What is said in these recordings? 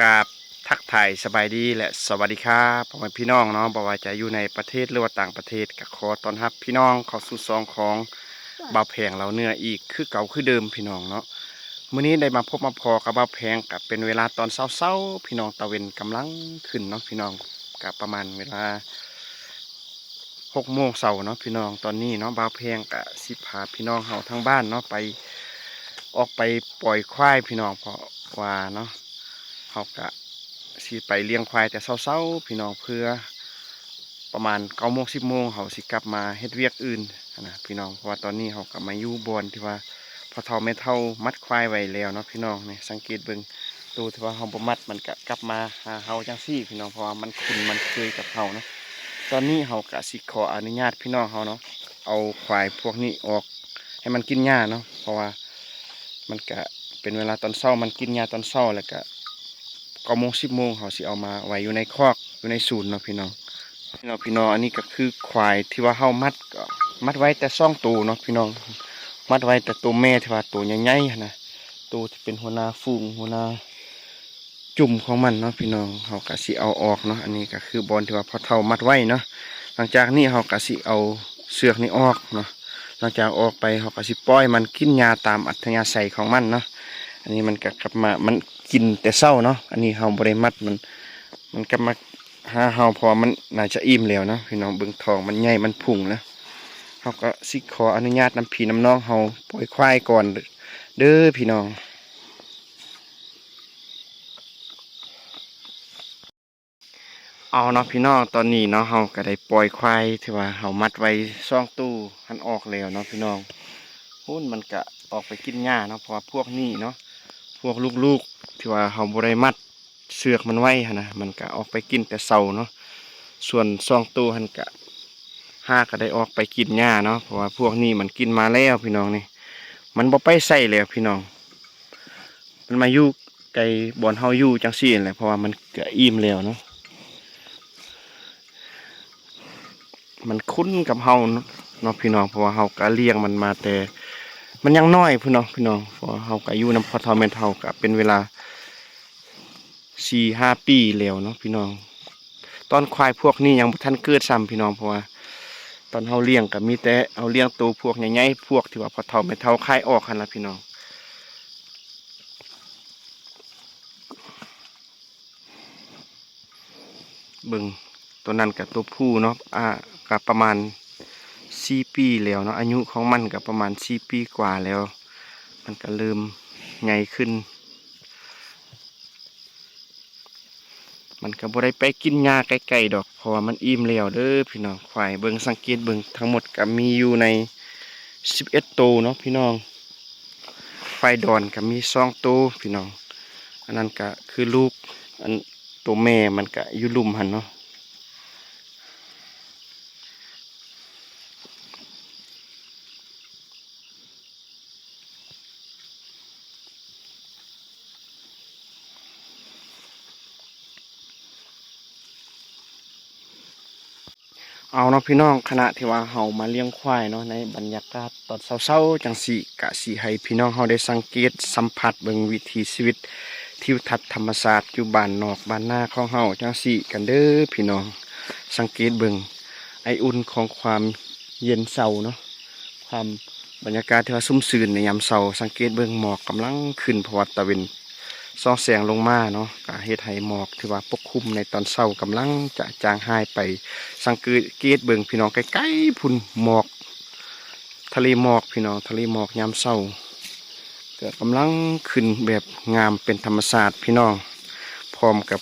ກາບທັກທາຍສະບາຍດີ ແລະ ສະຫວັດດີຄັບ ພໍ່ແມ່ພີ່ນ້ອງເນາະ, ບໍ່ວ່າຈະຢູ່ໃນປະເທດ ຫຼືວ່າຕ່າງປະເທດ ກໍຂໍຕ້ອນຮັບພີ່ນ້ອງເຂົ້າສູ່ຊ່ອງຂອງບ່າວແພງເລົ່າເໜືອອີກຄືເກົ່າຄືເດີມພີ່ນ້ອງເນາະ. ມື້ນີ້ໄດ້ມາພົບມາພໍ້ກັບບ່າວແພງ ກໍເປັນເວລາຕອນເຊົ້າໆ ພີ່ນ້ອງ, ຕາເວັນກຳລັງຂຶ້ນເນາະພີ່ນ້ອງ, ກໍປະມານເວລາ ຫົກໂມງເຊົ້າເນາະພີ່ນ້ອງ. ຕອນນີ້ເນາະ ບ່າວແພງກະຊິພາພີ່ນ້ອງເຮົາທາງບ້ານເນາະ ໄປ ອອກໄປປ່ອຍຄວາຍພີ່ນ້ອງ, ເພາະວ່າເນາະ ເຮົາກະຊິໄປລ້ຽງຄວາຍແຕ່ເຊົ້າໆ ພີ່ນ້ອງ, ເພື່ອປະມານເກົ້າໂມງ ສິບໂມງ ເຮົາຊິກັບມາເຮັດວຽກອື່ນຫັ້ນນະພີ່ນ້ອງ. ເພາະວ່າຕອນນີ້ເຮົາກະມາຢູ່ບ່ອນທີ່ວ່າ ພໍ່ເຖົ້າແມ່ເຖົ້າມັດຄວາຍໄວ້ແລ້ວເນາະພີ່ນ້ອງ. ນີ້ສັງເກດເບິ່ງ ໂຕທີ່ວ່າເຮົາບໍ່ມັດ ມັນກະກັບມາຫາເຮົາຈັ່ງຊີ້ພີ່ນ້ອງ, ເພາະວ່າມັນຄຸ້ນມັນເຄີຍກັບເຮົາເນາະ. ຕອນນີ້ເຮົາກະຊິຂໍອະນຸຍາດພີ່ນ້ອງເຮົາເນາະ ເອົາຄວາຍພວກນີ້ອອກໃຫ້ມັນກິນຫຍ້າເນາະ, ເພາະວ່າມັນກະເປັນເວລາຕອນເຊົ້າ, ມັນກິນຫຍ້າຕອນເຊົ້າ ແລ້ວກະເກົ້າໂມງ ສິບໂມງ ເຮົາຊິເອົາມາໄວ້ຢູ່ໃນຄອກ ຢູ່ໃນສູນເນາະພີ່ນ້ອງ. ເນາະພີ່ນ້ອງ, ອັນນີ້ກໍຄືຄວາຍທີ່ວ່າເຮົາມັດ ກໍມັດໄວ້ແຕ່ສອງໂຕເນາະພີ່ນ້ອງ, ມັດໄວ້ແຕ່ໂຕແມ່ທີ່ວ່າໂຕໃຫຍ່ໆຫັ້ນນະ, ໂຕທີ່ເປັນຫົວໜ້າຝູງ ຫົວໜ້າ ຈຸ່ມຂອງມັນເນາະພີ່ນ້ອງ. ເຮົາກະຊິເອົາອອກເນາະ, ອັນນີ້ກະຄືບ່ອນທີ່ວ່າພໍ່ເຖົ້າມັດໄວ້ເນາະ. ຫຼັງຈາກນີ້ເຮົາກະຊິເອົາເຊືອກນີ້ອອກເນາະ, ຫຼັງຈາກອອກໄປເຮົາກະຊິປ່ອຍມັນກິນຫຍ້າຕາມອັດທະຍາໄສຂອງມັນເນາະ. ອັນນີ້ມັນກະກັບມາ ມັນກິນແຕ່ເຊົ້າເນາະ, ອັນນີ້ເຮົາບໍ່ໄດ້ມັດມັນ, ມັນກັບມາຫາເຮົາ ເພາະວ່າມັນໜ້າຈະອີ່ມແລ້ວເນາະພີ່ນ້ອງ. ເບິ່ງທ້ອງມັນໃຫຍ່ ມັນພຸ່ງນະ. ເຮົາກະຊິຂໍອະນຸຍາດນຳພີ່ນຳນ້ອງເຮົາປ່ອຍຄວາຍກ່ອນເດີພີ່ນ້ອງ. ເອົາເນາະພີ່ນ້ອງ, ຕອນນີ້ເນາະ ເຮົາກໍໄດ້ປ່ອຍຄວາຍທີ່ວ່າເຮົາມັດໄວ້ສອງໂຕຫັ້ນອອກແລ້ວເນາະພີ່ນ້ອງ. ພຸ້ນ ມັນກະອອກໄປກິນຫຍ້າເນາະ, ເພາະວ່າພວກນີ້ເນາະ ພວກລູກໆ ທີ່ວ່າເຮົາບໍ່ໄດ້ມັດເຊືອກມັນໄວ້ຫັ້ນນະ ມັນກະອອກໄປກິນແຕ່ເຊົ້າເນາະ. ສ່ວນສອງໂຕຫັ້ນກະ ຫາກໍໄດ້ອອກໄປກິນຫຍ້າເນາະ, ເພາະວ່າພວກນີ້ມັນກິນມາແລ້ວພີ່ນ້ອງ. ນີ້ມັນບໍ່ໄປໃສແລ້ວພີ່ນ້ອງ, ມັນມາຢູ່ໃກ້ບ່ອນເຮົາຢູ່ຈັ່ງຊີ້ແຫຼະ, ເພາະວ່າມັນກະອີ່ມແລ້ວເນາະ. ມັນຄຸ້ນກັບເຮົາເນາະພີ່ນ້ອງ, ເພາະວ່າເຮົາກະລ້ຽງມັນມາແຕ່ມັນຍັງນ້ອຍພຸ້ນເນາະພີ່ນ້ອງ, ເພາະວ່າເຮົາກະຢູ່ນຳພໍ່ເຖົ້າແມ່ເຖົ້າກະເປັນເວລາ ສີ່ຫ້າປີແລ້ວເນາະພີ່ນ້ອງ. ຕອນຄວາຍພວກນີ້ຍັງບໍ່ທັນເກີດຊ້ຳພີ່ນ້ອງ, ເພາະວ່າຕອນເຮົາລ້ຽງກໍມີແຕ່ເຮົາລ້ຽງໂຕພວກໃຫຍ່ໆ ພວກທີ່ວ່າພໍ່ເຖົ້າແມ່ເຖົ້າຂາຍອອກຫັ້ນລະພີ່ນ້ອງ. ເບິ່ງ ໂຕນັ້ນກໍໂຕຜູ້ເນາະ, ອາ ກໍປະມານສີ່ປີແລ້ວເນາະ, ອາຍຸຂອງມັນກໍປະມານສີ່ປີກວ່າແລ້ວ, ມັນກໍເລີ່ມໃຫຍ່ຂຶ້ນ. ມັນກໍບໍ່ໄດ້ໄປກິນຫຍ້າໄກໆດອກ, ເພາະວ່າມັນອີ່ມແລ້ວເດີພີ່ນ້ອງ. ຄວາຍເບິ່ງ ສັງເກດເບິ່ງ ທັງໝົດກໍມີຢູ່ໃນສິບເອັດໂຕເນາະພີ່ນ້ອງ. ຄວາຍດອນກໍມີສອງໂຕພີ່ນ້ອງ, ອັນນັ້ນກໍຄືລູກ, ອັນໂຕແມ່ມັນກໍຢູ່ລຸ່ມຫັ້ນເນາະ. ເອົາເນາະພີ່ນ້ອງ, ຂະນະທີ່ວ່າເຮົາມາລ້ຽງຄວາຍເນາະ ໃນບັນຍາກາດຕອນເຊົ້າໆ ຈັ່ງຊີ້ ກະຊິໃຫ້ພີ່ນ້ອງເຮົາໄດ້ສັງເກດສຳຜັດເບິ່ງວິຖີຊີວິດ ທິວທັດທຳມະຊາດຢູ່ບ້ານນອກບ້ານນາຂອງເຮົາຈັ່ງຊີ້ກັນເດີພີ່ນ້ອງ. ສັງເກດເບິ່ງໄອອຸ່ນຂອງຄວາມເຢັນເຊົາເນາະ, ຄວາມບັນຍາກາດທີ່ວ່າຊຸ່ມຊື່ນໃນຍາມເຊົ້າ. ສັງເກດເບິ່ງໝອກກຳລັງຂຶ້ນ ເພາະວ່າຕາເວັນສ່ອງແສງລົງມາເນາະ, ກະເຮັດໃຫ້ໝອກທີ່ວ່າປົກຄຸມໃນຕອນເຊົ້າກຳລັງຈະຈາງຫາຍໄປ. ສັງເກດເບິ່ງພີ່ນ້ອງ ໄກໆພຸ້ນ ໝອກ ທະເລໝອກພີ່ນ້ອງ, ທະເລໝອກຍາມເຊົ້າ ກໍກຳລັງຂຶ້ນແບບງາມເປັນທຳມະຊາດພີ່ນ້ອງ. ພ້ອມກັບ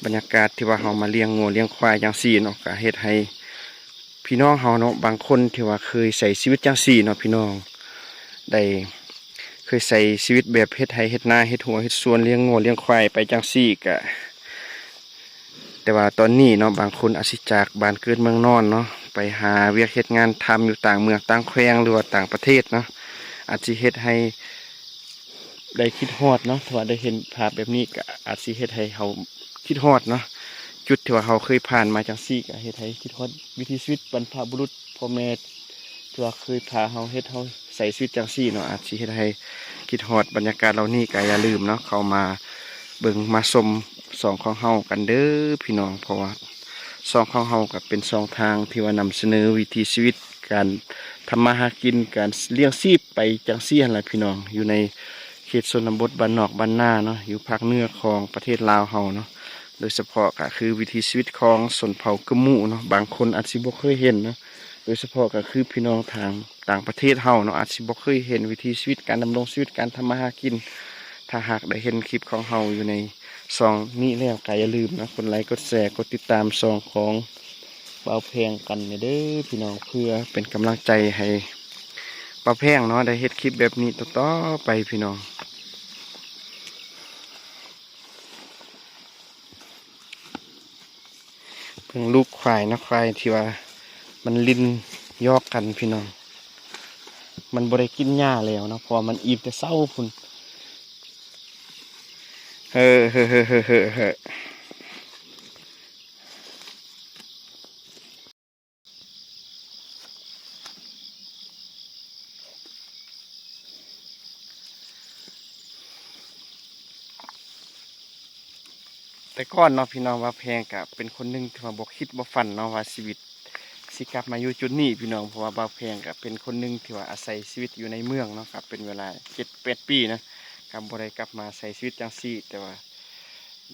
ບັນຍາກາດທີ່ວ່າເຮົາມາລ້ຽງງົວລ້ຽງຄວາຍຈັ່ງຊີ້ເນາະ, ກໍເຮັດໃຫ້ພີ່ນ້ອງເຮົາເນາະ ບາງຄົນທີ່ວ່າເຄີຍໃຊ້ຊີວິດຈັ່ງຊີ້ເນາະ ພີ່ນ້ອງ ໄດ້ເຄີຍໃຊ້ຊີວິດແບບເຮັດໄຮ່ເຮັດນາ ເຮັດຮົ້ວເຮັດສວນ ລ້ຽງງົວລ້ຽງຄວາຍໄປຈັ່ງຊີ້ ກະ ແຕ່ວ່າຕອນນີ້ເນາະ ບາງຄົນອາດຊິຈາກບ້ານເກີດເມືອງນອນເນາະ ໄປຫາວຽກເຮັດງານທຳຢູ່ຕ່າງເມືອງຕ່າງແຂວງ ຫຼືວ່າຕ່າງປະເທດເນາະ, ອາດຊິເຮັດໃຫ້ໄດ້ຄິດຮອດເນາະ. ຖ້າວ່າໄດ້ເຫັນພາບແບບນີ້ ກໍອາດຊິເຮັດໃຫ້ເຮົາຄິດຮອດເນາະ, ຈຸດທີ່ວ່າເຮົາເຄີຍຜ່ານມາຈັ່ງຊີ້ ກໍເຮັດໃຫ້ຄິດຮອດວິຖີຊີວິດບັນພະບຸລຸດພໍ່ແມ່ ທີ່ວ່າເຄີຍພາເຮົາເຮັດເຮົາໃຊ້ຊີວິດຈັ່ງຊີ້ເນາະ, ອາດຊິເຮັດໃຫ້ຄິດຮອດບັນຍາກາດເຫຼົ່ານີ້. ກໍຢ່າລືມເນາະ ເຂົ້າມາ ເບິ່ງມາຊົມຊ່ອງຂອງເຮົາກັນເດີພີ່ນ້ອງ ເພາະວ່າຊ່ອງຂອງເຮົາກໍເປັນຊ່ອງທາງທີ່ວ່ານຳສະເໜີວິຖີຊີວິດ ການທຳມາຫາກິນ ການລ້ຽງຊີບໄປຈັ່ງຊີ້ຫັ້ນລະພີ່ນ້ອງ ຢູ່ໃນເຂດຊົນນະບົດບ້ານນອກບ້ານນາເນາະ ຢູ່ພາກເໜືອຂອງປະເທດລາວເຮົາເນາະ ໂດຍສະເພາະກໍຄືວິຖີຊີວິດຂອງຊົນເຜົ່າກຶມມຸເນາະ ບາງຄົນອາດຊິບໍ່ເຄີຍເຫັນເນາະ ໂດຍສະເພາະກໍຄືພີ່ນ້ອງທາງຕ່າງປະເທດເຮົາເນາະ ອາດຊິບໍ່ເຄີຍເຫັນວິຖີຊີວິດ ການດຳລົງຊີວິດ ການທຳມາຫາກິນ ຖ້າຫາກໄດ້ເຫັນຄລິບຂອງເຮົາຢູ່ໃນຊ່ອງນີ້ແລ້ວ ກໍຢ່າລືມເນາະ ກົດໄລ ກົດແຊ ກົດຕິດຕາມຊ່ອງຂອງບ່າວແພງກັນແດ່ເດີພີ່ນ້ອງ ເພື່ອເປັນກຳລັງໃຈໃຫ້ບ່າວແພງເນາະ ໄດ້ເຮັດຄລິບແບບນີ້ຕໍ່ໆໄປພີ່ນ້ອງ. ເບິ່ງລູກຄວາຍເນາະ ຄວາຍທີ່ວ່າມັນຫຼິ້ນຢອກກັນພີ່ນ້ອງ ມັນບໍ່ໄດ້ກິນຫຍ້າແລ້ວເນາະ ເພາະວ່າມັນອີ່ມແຕ່ເຊົ້າພຸ້ນ ເຮີ ເຮີ ເຮີ ເຮີ ເຮີ ເຮີ. ແຕ່ກ່ອນເນາະພີ່ນ້ອງ ບ່າວແພງກະເປັນຄົນໜຶ່ງທີ່ວ່າບໍ່ຄິດບໍ່ຝັນເນາະວ່າຊີວິດຊິກັບມາຢູ່ຈຸດນີ້ພີ່ນ້ອງ ເພາະວ່າບ່າວແພງກະເປັນຄົນໜຶ່ງທີ່ວ່າອາໄສຊີວິດຢູ່ໃນເມືອງເນາະ ກະເປັນເວລາເຈັດແປດປີນະ ກະບໍ່ໄດ້ກັບມາໃຊ້ຊີວິດຈັ່ງຊີ້ ແຕ່ວ່າ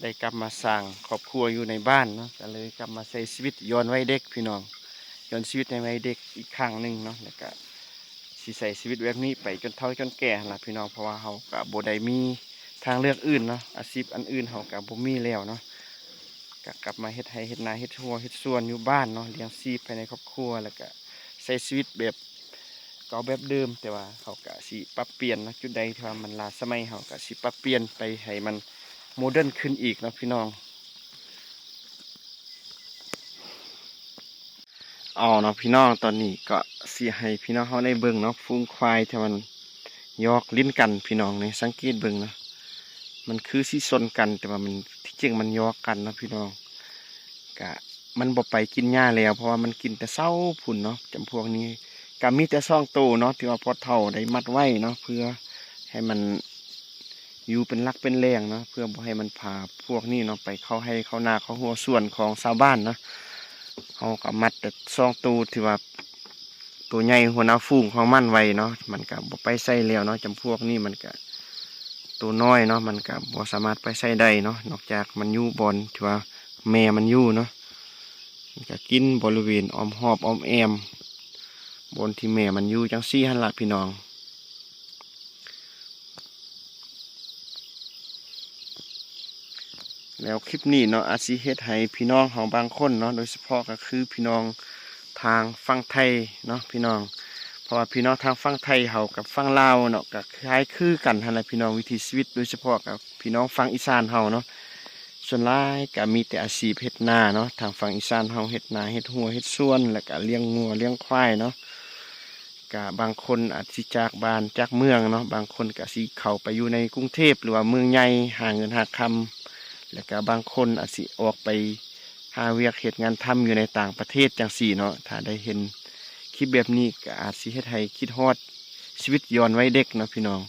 ໄດ້ກັບມາສ້າງຄອບຄົວຢູ່ໃນບ້ານເນາະ ກໍເລີຍກັບມາໃຊ້ຊີວິດຍ້ອນໄວເດັກພີ່ນ້ອງ ຍ້ອນຊີວິດໃນໄວເດັກອີກຄັ້ງໜຶ່ງເນາະ ແລ້ວກະຊິໃຊ້ຊີວິດແບບນີ້ໄປຈົນເຖົ້າຈົນແກ່ຫັ້ນລະພີ່ນ້ອງ ເພາະວ່າເຮົາກະບໍ່ໄດ້ມີທາງເລືອກອື່ນເນາະ ອາຊີບອັນອື່ນເຮົາກະບໍ່ມີແລ້ວເນາະ ກະກັບມາເຮັດໄຮ່ເຮັດນາເຮັດຮົ້ວເຮັດສວນຢູ່ບ້ານເນາະ ລ້ຽງຊີບພາຍໃນຄອບຄົວ ແລ້ວກະໃຊ້ຊີວິດແບບ ເກົ່າແບບເດີມ ແຕ່ວ່າເຮົາກະຊິປັບປ່ຽນເນາະ ຈຸດໃດທີ່ວ່າມັນລ້າສະໄໝ ເຮົາກະຊິປັບປ່ຽນໄປໃຫ້ມັນໂມເດີນຂຶ້ນອີກເນາະພີ່ນ້ອງ. ເອົາເນາະພີ່ນ້ອງ ຕອນນີ້ກໍຊິໃຫ້ພີ່ນ້ອງເຮົາໄດ້ເບິ່ງເນາະ ຝູງຄວາຍທີ່ມັນຢອກຫຼິ້ນກັນພີ່ນ້ອງ ນີ້ສັງເກດເບິ່ງເນາະ ມັນຄືຊິຊົນກັນ ແຕ່ວ່າມັນ ທີ່ຈິງມັນຢອກກັນເນາະພີ່ນ້ອງ ກະມັນບໍ່ໄປກິນຫຍ້າແລ້ວ ເພາະວ່າມັນກິນແຕ່ເຊົ້າພຸ້ນເນາະ ຈຳພວກນີ້ ກະມີແຕ່ສອງໂຕເນາະ ທີ່ວ່າພໍ່ເຖົ້າໄດ້ມັດໄວ້ເນາະ ເພື່ອໃຫ້ມັນຢູ່ເປັນຫຼັກເປັນແຫຼ່ງເນາະ ເພື່ອບໍ່ໃຫ້ມັນພາພວກນີ້ເນາະ ໄປເຂົ້າໄຮ່ເຂົ້ານາເຂົ້າຮົ້ວສວນຂອງຊາວບ້ານເນາະ ເຮົາກະມັດແຕ່ສອງໂຕ ທີ່ວ່າໂຕໃຫຍ່ຫົວໜ້າຝູງຂອງມັນໄວ້ເນາະ ມັນກະບໍ່ໄປໃສແລ້ວເນາະ ຈຳພວກນີ້ມັນກະ ໂຕນ້ອຍເນາະ ມັນກະບໍ່ສາມາດໄປໃສໄດ້ເນາະ ນອກຈາກມັນຢູ່ບ່ອນທີ່ວ່າແມ່ມັນຢູ່ເນາະ ມັນກະກິນບໍລິເວນອ້ອມຮອບອ້ອມແອ້ມ ບ່ອນທີ່ແມ່ມັນຢູ່ຈັ່ງຊີ້ຫັ້ນລະພີ່ນ້ອງ. ແລ້ວຄລິບນີ້ເນາະ ອາດຊິເຮັດໃຫ້ພີ່ນ້ອງເຮົາບາງຄົນເນາະ ໂດຍສະເພາະກໍຄືພີ່ນ້ອງທາງຝັ່ງໄທເນາະພີ່ນ້ອງ ເພາະວ່າພີ່ນ້ອງທາງຝັ່ງໄທເຮົາກັບຝັ່ງລາວເນາະ ກໍຄ້າຍຄືກັນຫັ້ນແຫຼະພີ່ນ້ອງ ວິຖີຊີວິດ ໂດຍສະເພາະກັບພີ່ນ້ອງຝັ່ງອີສານເຮົາເນາະ ສ່ວນຫຼາຍກໍມີແຕ່ອາຊີບເຮັດນາເນາະ ທາງຝັ່ງອີສານເຮົາເຮັດນາເຮັດຮົ້ວເຮັດສວນ ແລ້ວກໍລ້ຽງງົວລ້ຽງຄວາຍເນາະ ກະບາງຄົນອາດຊິຈາກບ້ານຈາກເມືອງເນາະ ບາງຄົນກະຊິເຂົ້າໄປຢູ່ໃນກຸງເທບ ຫຼືວ່າເມືອງໃຫຍ່ ຫາເງິນຫາຄຳ ແລ້ວກະບາງຄົນອາດຊິອອກໄປຫາວຽກເຮັດງານທຳຢູ່ໃນຕ່າງປະເທດຈັ່ງຊີ້ເນາະ ຖ້າໄດ້ເຫັນຄລິບແບບນີ້ກະອາດຊິເຮັດໃຫ້ຄິດຮອດຊີວິດຍ້ອນໄວເດັກເນາະພີ່ນ້ອງ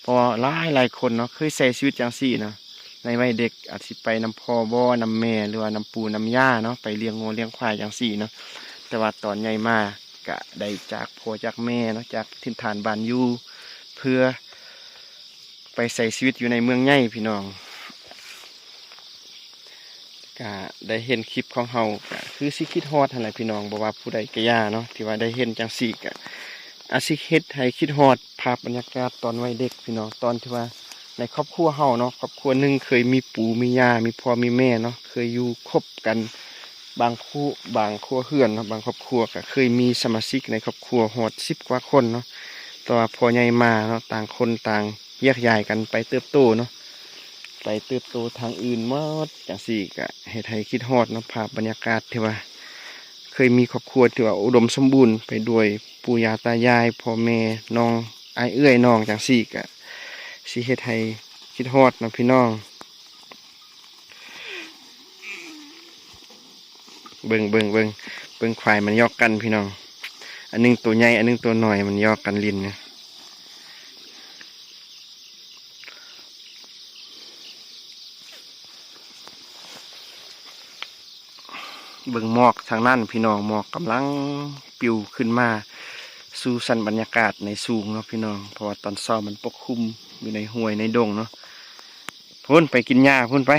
ເພາະວ່າຫຼາຍໆຄົນເນາະ ເຄີຍໃຊ້ຊີວິດຈັ່ງຊີ້ເນາະ ໃນໄວເດັກອາດຊິໄປນຳພໍ່ບໍ່ ນຳແມ່ ຫຼືວ່ານຳປູ່ນຳຍ່າເນາະ ໄປລ້ຽງງົວລ້ຽງຄວາຍຈັ່ງຊີ້ເນາະ ແຕ່ວ່າຕອນໃຫຍ່ມາ ກະໄດ້ຈາກພໍ່ຈາກແມ່ເນາະ ຈາກຖິ່ນຖານບ້ານຢູ່ ເພື່ອໄປໃຊ້ຊີວິດຢູ່ໃນເມືອງໃຫຍ່ພີ່ນ້ອງ ກະໄດ້ເຫັນຄລິບຂອງເຮົາ ກະຄືຊິຄິດຮອດຫັ້ນແຫຼະພີ່ນ້ອງ ບໍ່ວ່າຜູ້ໃດກະຢ່າເນາະ ທີ່ວ່າໄດ້ເຫັນຈັ່ງຊີ້ກະອາດຊິເຮັດໃຫ້ຄິດຮອດພາບບັນຍາກາດຕອນໄວເດັກພີ່ນ້ອງ ຕອນທີ່ວ່າໃນຄອບຄົວເຮົາເນາະ ຄອບຄົວໜຶ່ງເຄີຍມີປູ່ມີຍ່າ ມີພໍ່ມີແມ່ເນາະ ເຄີຍຢູ່ຄົບກັນ ບາງຄູ່ ບາງຄົວເຮືອນເນາະ ບາງຄອບຄົວກະເຄີຍມີສະມາຊິກໃນຄອບຄົວຮອດສິບກວ່າຄົນເນາະ ແຕ່ວ່າພໍໃຫຍ່ມາເນາະ ຕ່າງຄົນຕ່າງແຍກຍ້າຍກັນໄປເຕີບໂຕເນາະ ໄປເຕີບໂຕທາງອື່ນໝົດ ຈັ່ງຊີ້ກະເຮັດໃຫ້ຄິດຮອດເນາະ ພາບບັນຍາກາດທີ່ວ່າເຄີຍມີຄອບຄົວທີ່ວ່າອຸດົມສົມບູນ ໄປດ້ວຍປູ່ຍ່າຕາຍາຍ ພໍ່ແມ່ ນ້ອງ ອ້າຍເອື້ອຍນ້ອງ ຈັ່ງຊີ້ກະຊິເຮັດໃຫ້ຄິດຮອດເນາະພີ່ນ້ອງ. ເບິ່ງ ເບິ່ງ ເບິ່ງ ເບິ່ງຄວາຍມັນຢອກກັນພີ່ນ້ອງ ອັນໜຶ່ງໂຕໃຫຍ່ ອັນໜຶ່ງໂຕນ້ອຍ ມັນຢອກກັນຫຼິ້ນນະ. ເບິ່ງໝອກທາງນັ້ນພີ່ນ້ອງ, ໝອກກຳລັງປິວຂຶ້ນມາສູ່ຊັ້ນບັນຍາກາດໃນສູງເນາະພີ່ນ້ອງ, ເພາະວ່າຕອນເຊົ້າມັນປົກຄຸມຢູ່ໃນຫ້ວຍໃນດົງເນາະ. ພຸ້ນໄປກິນຫຍ້າພຸ້ນໄປ.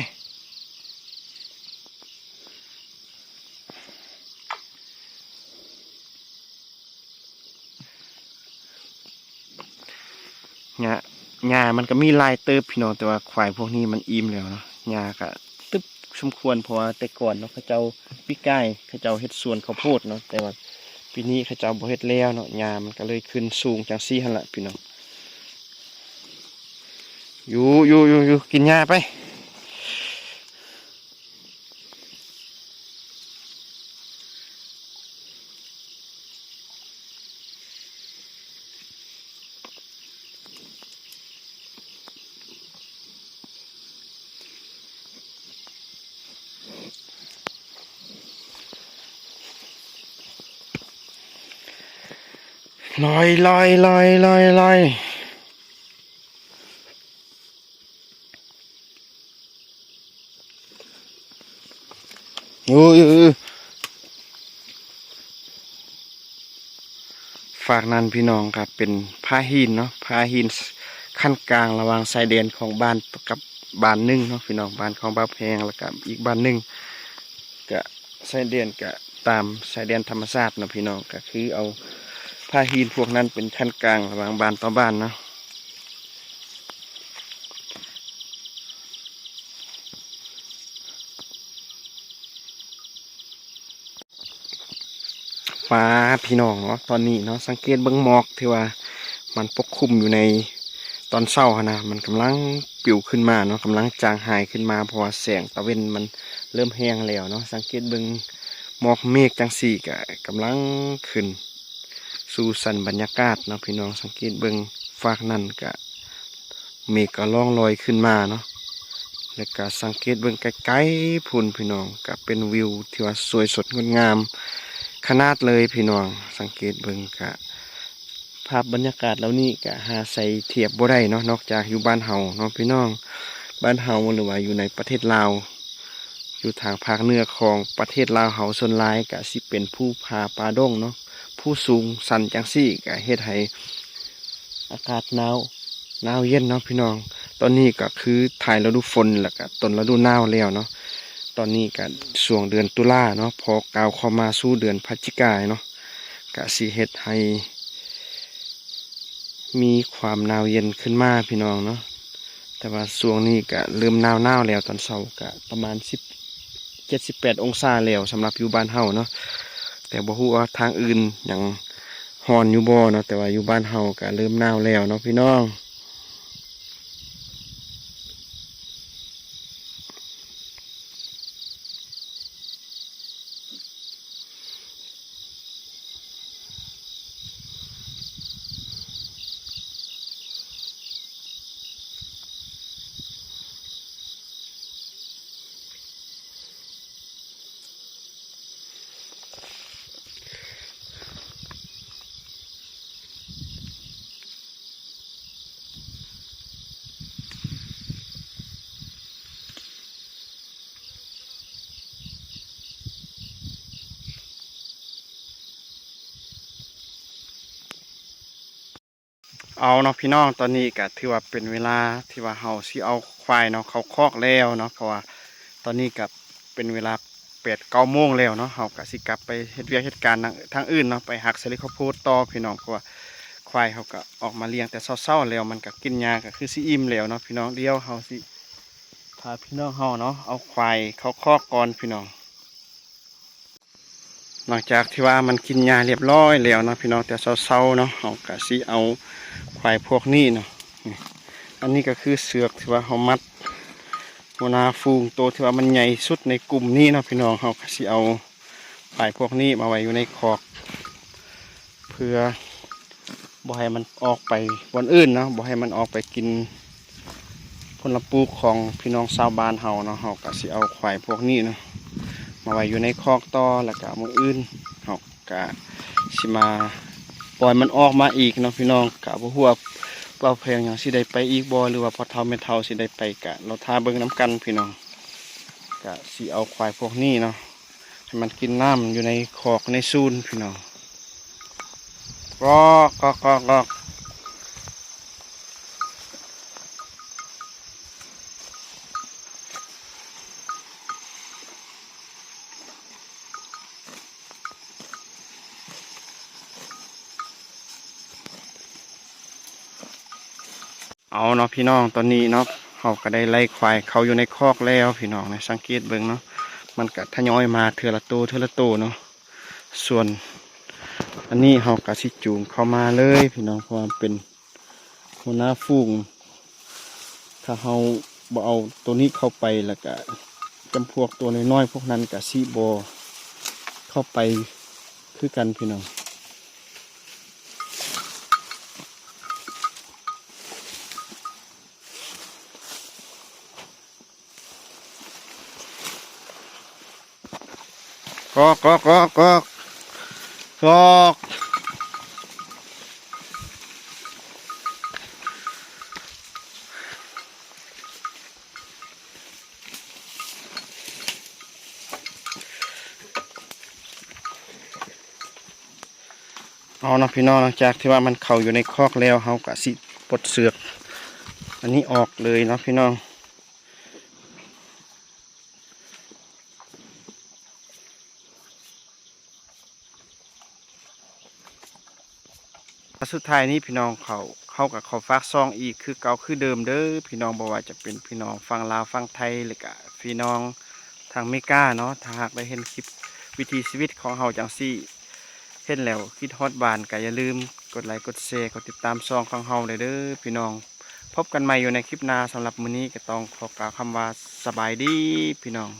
ຫຍ້າ ຫຍ້າມັນກໍມີຫຼາຍເຕີບພີ່ນ້ອງ, ແຕ່ວ່າຄວາຍພວກນີ້ມັນອີ່ມແລ້ວເນາະ. ຫຍ້າກໍຕຶບສົມຄວນ ເພາະວ່າແຕ່ກ່ອນເນາະ ເຂົາເຈົ້າ ປີກາຍເຂົາເຈົ້າເຮັດສວນເຂົ້າໂພດເນາະ, ແຕ່ວ່າປີນີ້ເຂົາເຈົ້າບໍ່ເຮັດແລ້ວເນາະ, ຫຍ້າມັນກໍເລີຍຂຶ້ນສູງຈັ່ງຊີ້ຫັ້ນລະພີ່ນ້ອງ. ຢູ່ ຢູ່ ຢູ່ ຢູ່ ກິນຫຍ້າໄປ. ລອຍ ລອຍ ລອຍ ລອຍ ລອຍ. ໂອ້ຍ ເອີ ເອີ ຟາກນັ້ນພີ່ນ້ອງ ກໍເປັນຜາຫີນເນາະ, ຜາຫີນ ຂັ້ນກາງລະຫວ່າງຊາຍແດນຂອງບ້ານກັບບ້ານໜຶ່ງເນາະພີ່ນ້ອງ, ບ້ານຂອງບ່າວແພງ ແລ້ວກໍອີກບ້ານໜຶ່ງ ກະຊາຍແດນກະຕາມຊາຍແດນທຳມະຊາດເນາະພີ່ນ້ອງ, ກະຄືເອົາຜາຫີນພວກນັ້ນເປັນຂັ້ນກາງລະຫວ່າງບ້ານຕໍ່ບ້ານເນາະ. ມາພີ່ນ້ອງເນາະ, ຕອນນີ້ເນາະ ສັງເກດເບິ່ງໝອກທີ່ວ່າມັນປົກຄຸມຢູ່ໃນຕອນເຊົ້າຫັ້ນນະ, ມັນກຳລັງປິວຂຶ້ນມາເນາະ, ກຳລັງຈາງຫາຍຂຶ້ນມາ ເພາະວ່າແສງຕາເວັນມັນເລີ່ມແຮງແລ້ວເນາະ. ສັງເກດເບິ່ງໝອກເມກຈັ່ງຊີ້ກະກຳລັງຂຶ້ນສູ່ຊັ້ນບັນຍາກາດເນາະພີ່ນ້ອງ, ສັງເກດເບິ່ງຟາກນັ້ນກະ ເມກກໍລ່ອງລອຍຂຶ້ນມາເນາະ, ແລ້ວກະສັງເກດເບິ່ງໄກໆພຸ້ນພີ່ນ້ອງ, ກະເປັນວິວທີ່ວ່າສວຍສົດງົດງາມຂະໜາດເລີຍພີ່ນ້ອງ. ສັງເກດເບິ່ງກະພາບບັນຍາກາດເຫຼົ່ານີ້ກະຫາໃສ່ທຽບບໍ່ໄດ້ເນາະ, ນອກຈາກຢູ່ບ້ານເຮົາເນາະພີ່ນ້ອງ. ບ້ານເຮົາ ຫຼືວ່າຢູ່ໃນປະເທດລາວ ຢູ່ທາງພາກເໜືອຂອງປະເທດລາວເຮົາ ສ່ວນຫຼາຍກະຊິເປັນພູຜາປ່າດົງເນາະ, ພູສູງຊັນຈັ່ງຊີ້ກະເຮັດໃຫ້ອາກາດໜາວ ໜາວເຢັນເນາະພີ່ນ້ອງ. ຕອນນີ້ກໍຄືທ້າຍລະດູຝົນ ແລ້ວກໍຕົ້ນລະດູໜາວແລ້ວເນາະ, ຕອນນີ້ກໍຊ່ວງເດືອນຕຸລາເນາະ, ພໍກ້າວເຂົ້າມາສູ່ເດືອນພະຈິກາເນາະ, ກະຊິເຮັດໃຫ້ ມີຄວາມໜາວເຢັນຂຶ້ນມາພີ່ນ້ອງເນາະ. ແຕ່ວ່າຊ່ວງນີ້ກະເລີ່ມໜາວໆແລ້ວ, ຕອນເຊົ້າກະປະມານສິບເຈັດ ສິບແປດອົງສາແລ້ວ ສຳລັບຢູ່ບ້ານເຮົາເນາະ, ແຕ່ບໍ່ຮູ້ວ່າທາງອື່ນຍັງຮ້ອນຢູ່ບໍ່ເນາະ, ແຕ່ວ່າຢູ່ບ້ານເຮົາກະເລີ່ມໜາວແລ້ວເນາະພີ່ນ້ອງ. ເອົາເນາະພີ່ນ້ອງ, ຕອນນີ້ກະຖືວ່າເປັນເວລາທີ່ວ່າເຮົາຊິເອົາຄວາຍເນາະເຂົ້າຄອກແລ້ວເນາະ, ເພາະວ່າຕອນນີ້ກະເປັນເວລາແປດເກົ້າໂມງແລ້ວເນາະ, ເຮົາກະຊິກັບໄປເຮັດວຽກເຮັດການທາງ ທາງອື່ນເນາະ, ໄປຮັກສາລີເຂົ້າໂພດຕໍ່ພີ່ນ້ອງ, ເພາະວ່າຄວາຍເຮົາກະອອກມາລ້ຽງແຕ່ເຊົ້າໆແລ້ວ, ມັນກະກິນຫຍ້າກະຄືຊິອີ່ມແລ້ວເນາະພີ່ນ້ອງ. ດຽວເຮົາຊິພາພີ່ນ້ອງເຮົາເນາະ ເອົາຄວາຍເຂົ້າຄອກກ່ອນພີ່ນ້ອງ. ຫຼັງຈາກທີ່ວ່າມັນກິນຫຍ້າຮຽບຮ້ອຍແລ້ວເນາະພີ່ນ້ອງ, ແຕ່ເຊົ້າໆເນາະ ເຮົາກະຊິເອົາຄວາຍພວກນີ້ເນາະ, ອັນນີ້ກໍຄືເຊືອກທີ່ວ່າເຮົາມັດຫົວໜ້າຝູງ ໂຕທີ່ວ່າມັນໃຫຍ່ສຸດໃນກຸ່ມນີ້ເນາະພີ່ນ້ອງ, ເຮົາກະຊິເອົາຄວາຍພວກນີ້ມາໄວ້ຢູ່ໃນຄອກ ເພື່ອບໍ່ໃຫ້ມັນອອກໄປບ່ອນອື່ນເນາະ, ບໍ່ໃຫ້ມັນອອກໄປກິນຜົນລະປູກຂອງພີ່ນ້ອງຊາວບ້ານເຮົາເນາະ. ເຮົາກະຊິເອົາຄວາຍພວກນີ້ເນາະ ມາໄວ້ຢູ່ໃນຄອກຕໍ່, ແລ້ວກະມື້ອື່ນເຮົາກະຊິມາປ່ອຍມັນອອກມາອີກເນາະພີ່ນ້ອງ. ກະບໍ່ຮູ້ວ່າ ບ່າວແພງຍັງຊິໄດ້ໄປອີກບໍ່ ຫຼືວ່າພໍ່ເຖົ້າແມ່ເຖົ້າຊິໄດ້ໄປ, ກະລໍຖ້າເບິ່ງນຳກັນພີ່ນ້ອງ. ກະຊິເອົາຄວາຍພວກນີ້ເນາະ ໃຫ້ມັນກິນນ້ຳຢູ່ໃນຄອກໃນສູນພີ່ນ້ອງ. ກອກ ກອກ ກອກ ກອກ. ເອົາເນາະພີ່ນ້ອງ, ຕອນນີ້ເນາະ ເຮົາກໍໄດ້ໄລ່ຄວາຍເຂົ້າຢູ່ໃນຄອກແລ້ວພີ່ນ້ອງນະ. ສັງເກດເບິ່ງເນາະ ມັນກໍທະຍອຍມາເທື່ອລະໂຕ ເທື່ອລະໂຕເນາະ. ສ່ວນອັນນີ້ເຮົາກໍຊິຈູງເຂົ້າມາເລີຍພີ່ນ້ອງ, ເພາະວ່າເປັນຫົວໜ້າຝູງ. ຖ້າເຮົາບໍ່ເອົາໂຕນີ້ເຂົ້າໄປ ແລ້ວກະຈຳພວກໂຕນ້ອຍໆພວກນັ້ນກະຊິບໍ່ເຂົ້າໄປຄືກັນພີ່ນ້ອງ. ກອກ ກອກ ກອກ ກອກ ກອກ. ເອົາເນາະພີ່ນ້ອງ, ຫຼັງຈາກທີ່ວ່າມັນເຂົ້າຢູ່ໃນຄອກແລ້ວ ເຮົາກະຊິປົດເຊືອກອັນນີ້ອອກເລີຍເນາະພີ່ນ້ອງ. ສຸດທ້າຍນີ້ພີ່ນ້ອງ ເຮົາ ເຮົາກໍຂໍຝາກຊ່ອງອີກຄືເກົ່າຄືເດີມເດີພີ່ນ້ອງ, ບໍ່ວ່າຈະເປັນພີ່ນ້ອງຝັ່ງລາວ ຝັ່ງໄທ ແລະກະພີ່ນ້ອງທາງເມກາເນາະ. ຖ້າຫາກໄດ້ເຫັນຄລິບວິຖີຊີວິດຂອງເຮົາຈັ່ງຊີ້ ເຫັນແລ້ວຄິດຮອດບ້ານ ກໍຢ່າລືມກົດໄລ ກົດແຊ ກົດຕິດຕາມຊ່ອງຂອງເຮົາແດ່ເດີພີ່ນ້ອງ. ພົບກັນໃໝ່ຢູ່ໃນຄລິບໜ້າ, ສຳລັບມື້ນີ້ກໍຕ້ອງຂໍກ່າວຄຳວ່າສະບາຍດີພີ່ນ້ອງ.